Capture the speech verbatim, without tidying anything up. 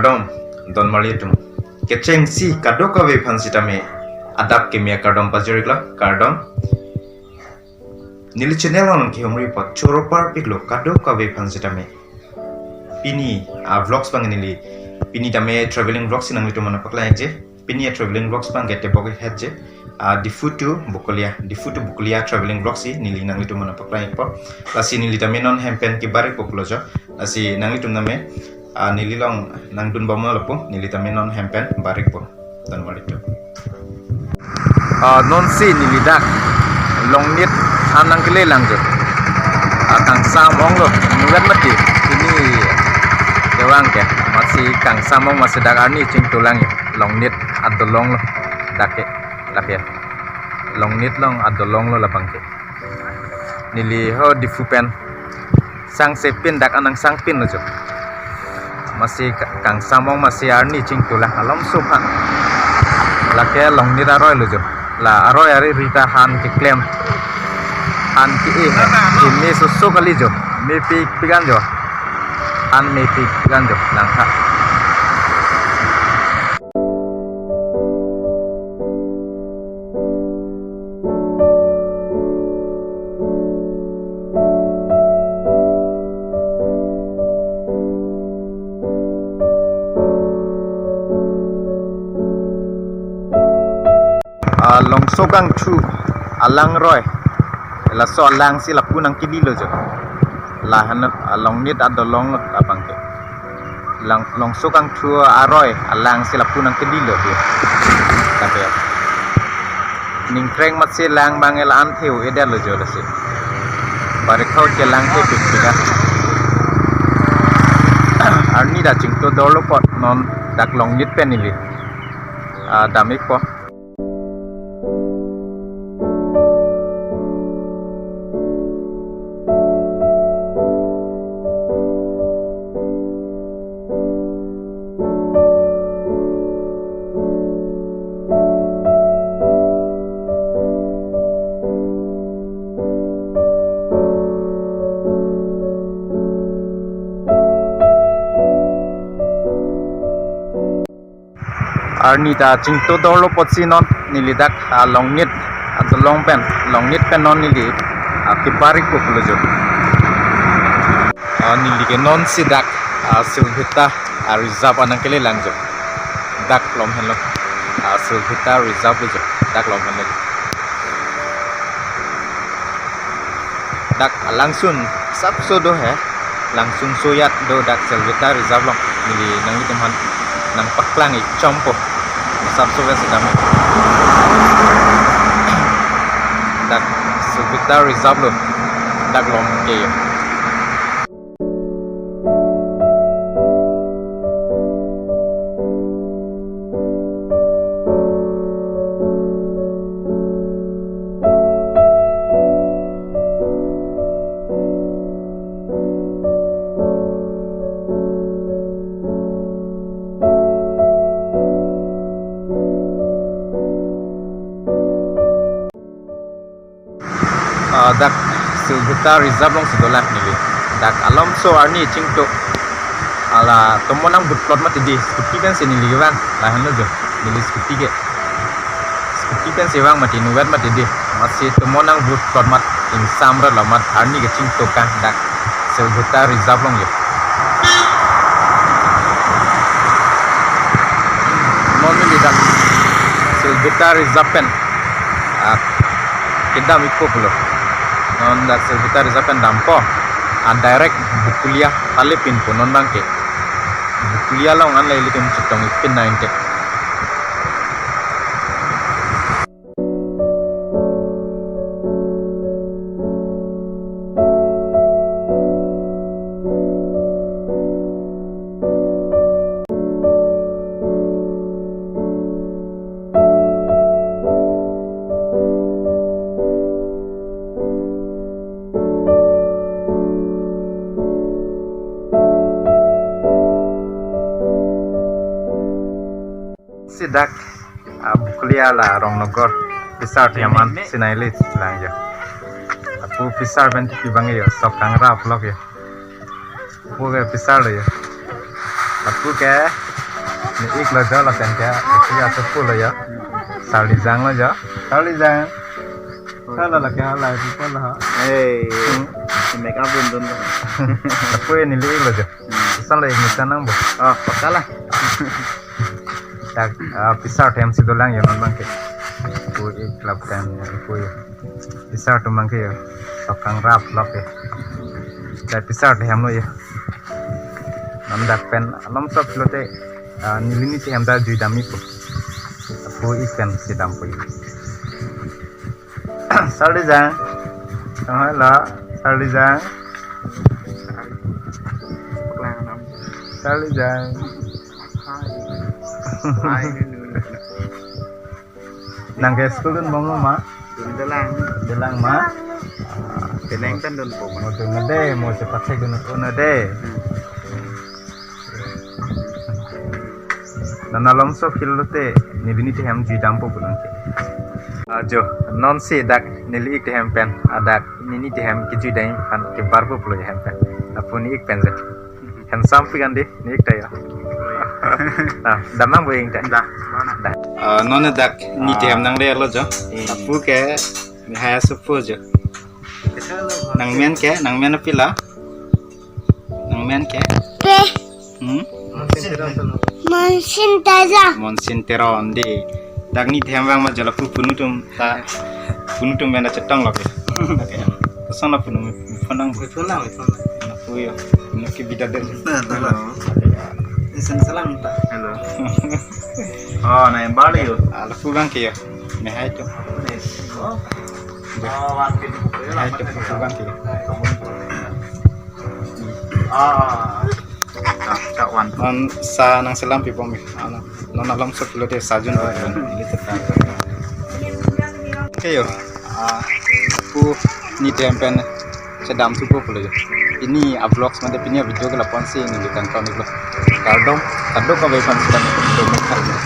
Kardom, don marli atum. Kechengsi kadokave aphan sitame adap keme akardom pajir-iklo, kardom. Neli channel along kehumri apot choro parpiklo kadokave aphan sitame. Pini a-vlogs abang neli, pini tame traveling vlogs si nanglitum aphan nangpaklang-ikji. Pini a-traveling vlogs abang ke tebok-ik het je. A, Diphu to Bokolia, Diphu to Bokolia traveling vlogs si neli nanglitum aphan nangpaklang-ikpo. Lasi neli tame non hem pen kebar-ikpo pulo jo. Lasi nanglitum tame, a, neli along nangdunbomlo lapu, neli tame non hem pen bar-ikpo. Don marli atum. A, nonsi neli dak Longnit an nangkelelang jo. A, kangsam onglo, inutvet mati. Pini kevang ke, amatsi kangsam ong, amatsi dak arni chingtulang jo. Longnit adolonglo. Dak ke, lake. Longnit along adolonglo labang ke. Neli ho Diphu pen sangse pin, dak an nangsang pinlo jo. Amatsi ka-, kangsam ong, amatsi arni chingtulang, alomso aphan. Lake Longnit aroi lo jo. La aroi ari rita han keklem. Han ke-e. Keme soso kali jo. Mepik pik an jo. Han mepik pik an jo. Nangkha. A, Longsokangthu alangroi. Laso alang si lapu nangkedilo jo. Lahenlo, a, Longnit adolonglo labang ke. Lang, Longsokangthu aroi alang si lapu nangkedilo he. Tapi ningkreng amatsi lang abang la-an theu-edetlo jo lasi. Barikhaut ke lang thepik pik an. Arni dak chingto dorlo apot non dak Longnit pen neli, a, dam-ikpo. Arni ta chingto dorlo apotsi non neli dak, a, Longnit adolong pen, Longnit pen non neli, a, kebar-ikpo pulo jo. A, neli ke nonsi dak, a, Silbheta, a, reserve an nangkelelang jo. Dak lom henlo. A, Silbheta reserve lo jo. Dak lom henlo. Dak alangsun sapso do he. Langsun sojat do dak Silbheta reserve along. Neli nanglitum aphan nangpaklang-ik chompo. Sapso ves dam. Dak Silbheta reserve lo. Dak lom ke yo. Ah, dak Silbheta reserve alongsi dolang neli. Dak alomso arni chingto. Ala tomon nang but plot mati di, scooty pensi neli kevang. Lahenlo jo, neli scooty ke. Scooty pensi vang mati, inutvet mati di. Amatsi tomon nang but plot mat, ingsamrat lo mat, arni ke chingto kang dak Silbheta reserve along jo. Non neli dak Silbheta reserve pen, ah, kedam-ikpo pulo. Non dak Silbheta reserve pen dampo. Ah, direct Bokolia pale pinpo non abang ke. Bokolia along an le ilitum chetong-ik pin nangji. Si dak, ah, Bokolia la Rongnogor pisar tiaman sinai le lang jo. Lapu pisar pen tipi abang yo, sok kangra vlog yo. Lapu ke pisar lo yo. Lapu ke Ik lo jo lapen ke, ya sepu lo ya. Sarlijang lo jo. Sarlijang. Hala lake hala, sepu lo ha. Hey, make up dun dun lo. Sepu ini li ik lo jo. Pesan lo ik ni sanang bo. Oh, pakka la. Dak, ah, pisar athe hem si dolang ya non abang ke. Pu ik lapen ya pu ya. Pisar atum abang ke ya. Tokang rap lok ya. Dak pisar athe hem lo ya. Non dak pen alomso pulote, ah, neli ni athe hem ta jui damji pu. Pu ik pen si dampo ya. Sarlijang. Tanglo, Sarlijang. Sarlijang. Nang ke school dun bomlo ma? Dun dolang. Dolang ma? Teneng kan dun po ma? Mo dun na de, mo chepathek dun po na de. Non alomso phil lote, neli ni athe hem jui dampo pulang ke. Ah, jo, non si dak neli ik athe hem pen, ah, dak neli ni athe hem kejui dam aphan kebarpo pulo hem pen. Lapu neli ik pen jo. Handsome pi kan di, neli ik ta ya. Ah, damnang bo ik ta. Da, mana? Da. Ah, non dak neli athe hem nang de lo jo. Lapu ke, neli hai sepu jo. Nang men ke, nang men pi la? Nang men ke? Pe. Hmm? Monsin Teron. Monsin Teron di. Dak neli athe hem vang ma jo lapu punu atum ta. Punu atum men ta chetong lo ke. Oke. Kosong la punu phone nang. Phone nang, phone nang. Lapu yo. Punu ke bida den. Hello. Isan salam ta. Hello. Oh, na embali yo. Ah, lapu abang ke yo. Neli hai atum. Oh. Neli hai atum lapu abang ke yo. Ah. Ah, ka wan. Non sa nang selam pi bom ya. Ano, non alomso pulote sa jun. Oh, ya. Ini tetap. Oke yo. Ah, pu neli athe hem pen chedam thupo pulo yo. Pini a-vlogs mate pini a-video ke lapu-an si neli kangton iklo. Kardom, kardom kave aphan si kardom.